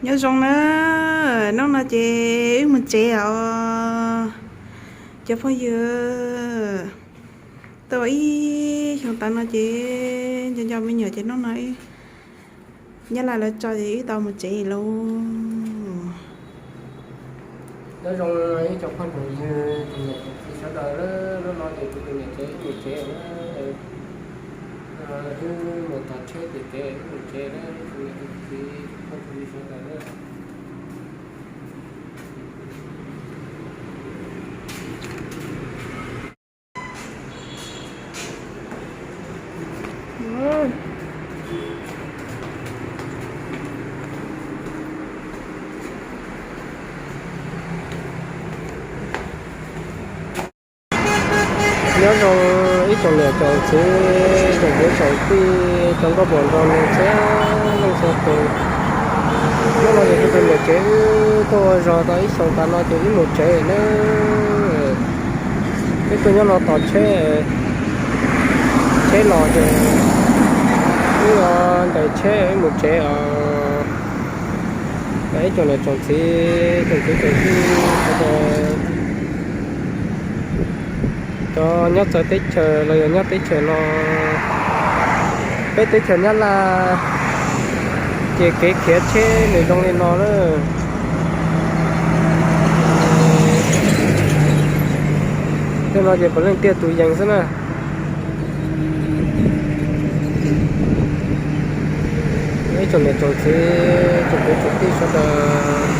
Nyob zoo na, hnub no ces wb mus tsev os cov phooj ywg. Tau ib xyoo tas no ces nco nco me nyuam ces hnub no Nyab Laj lawv tso ces wb tau mus tsev lauj. Nyob zoo ib tsoom phooj tsoom ywg, tsoom niam tsoom txiv sawv daws, hnub no ces kuv tus niam tsev wb mus tsev na, wb mus tos tsheb ces tsev wb mus tsev na, tsoom niam tsoom txiv phooj tsoom ywg sawv daws na. Nyob zoo ib tsoom niam tsoom txiv, tsoom kwv tsoom tij, cov nkauj muam nraug nus txhua leej txhua tus. Hnub no ces kuv tus niam tsev wb tuaj ua zog tau ib xyoos tas no ces wb mus tsev na. Wb tuaj nyob no tos tsheb, tsheb los ces wb ntais tsheb wb mus tsev os. Ib tsoom niam tsoom txiv, tsoom kwv tsoom tij sawv daws, cov nyob txawv teb chaws los yog nyob teb chaws no, peb teb chaws Nyab Laj ces kev khiav tsheb nws zoo li no na. Tej no ces puav leej tiaj tus yees xwb na. Ib tsoom niam tsoom txiv, tsoom kwv tsoom tij sawv daws,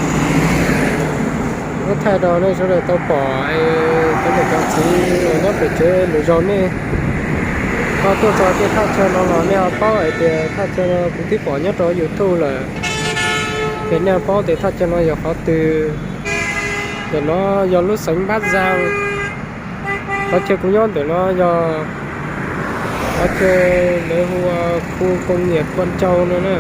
muab thaij rau nej sawv daws tau pom, cov niam cov txiv uas nyob pem tsev lwm zaus nej ho tuaj txog tej thaj chaw no los nej ho paub hais tias thaj chaw no kuv twb pom nyob rau YouTube lawm. Ces nej ho paub tias thaj chaw no yog qhov twg. Ntawm no yog lub xeev Npab Zaj. Qhov chaw kuv nyob ntawm no yog qhov chaw lawv hu ua khu công nghiệp Pua Ntsaug no na.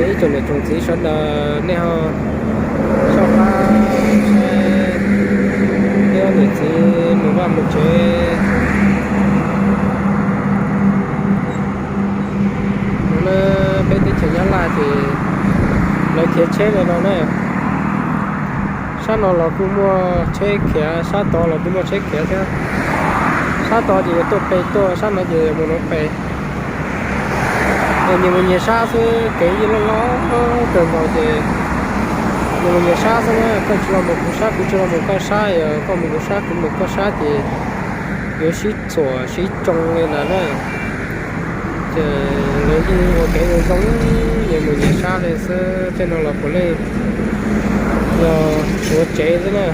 Ib tsoom niam tsoom txiv sawv daws nej ho soj qab saib peb niam txiv mus vaj mus tsev. No na, peb teb chaws Nyab Laj ces lawv khiav tsheb li no na. Sab no los kuj muaj tsheb khiav, sab tod los kuj muaj tsheb khiav thiab. Sab tod ces yuav tuaj pe tuaj, sab no ces yuav mus nuv pe. Nyias mus nyias sab xwb, kev yeej loj loj kawg nkaus ces nyias mus nyias sab xwb na. Koj tsis los mus kuv sab, kuv tsis los mus koj sab, yog koj mus kuv sab, kuv mus koj sab ces yuav sib txuam sib tsoo li ntawd na. Ces lawv yeej ua kev zoo zoo, nyias mus nyias sab li xwb, tej no los puav leej yog tshuav tsev xwb na.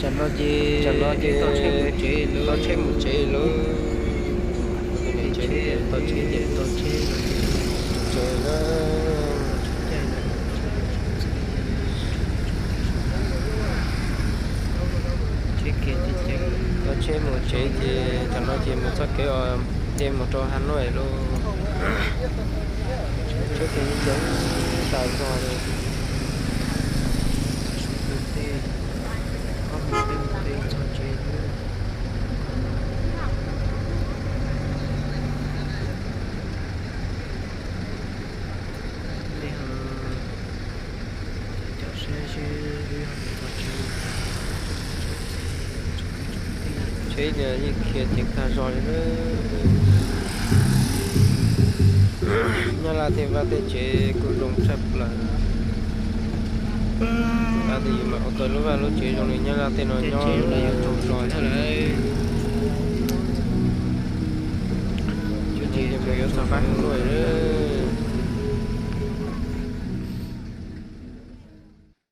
Tam no ces, tam no ces tau tsheb mus tsev lawm. Tau tsheb ces tau tsheb, tsheb lawm. Tau tsheb mus tsev ces tam no ces mus txoj kev uas nce mus rau Hà Nội lauj. Tsheb ces nce tas zog li. Tsheb yeej khiav ceev tag zog li na. Nyab Laj tej vaj tej tsev kuj zoo tshaj plaws. Tab sis yus mam ua tau lub vaj lub tsev zoo li Nyab Laj tej no nyob los yuav tsaug zog thiab lawm. Mus yuav txog qab Hà Nội lawm.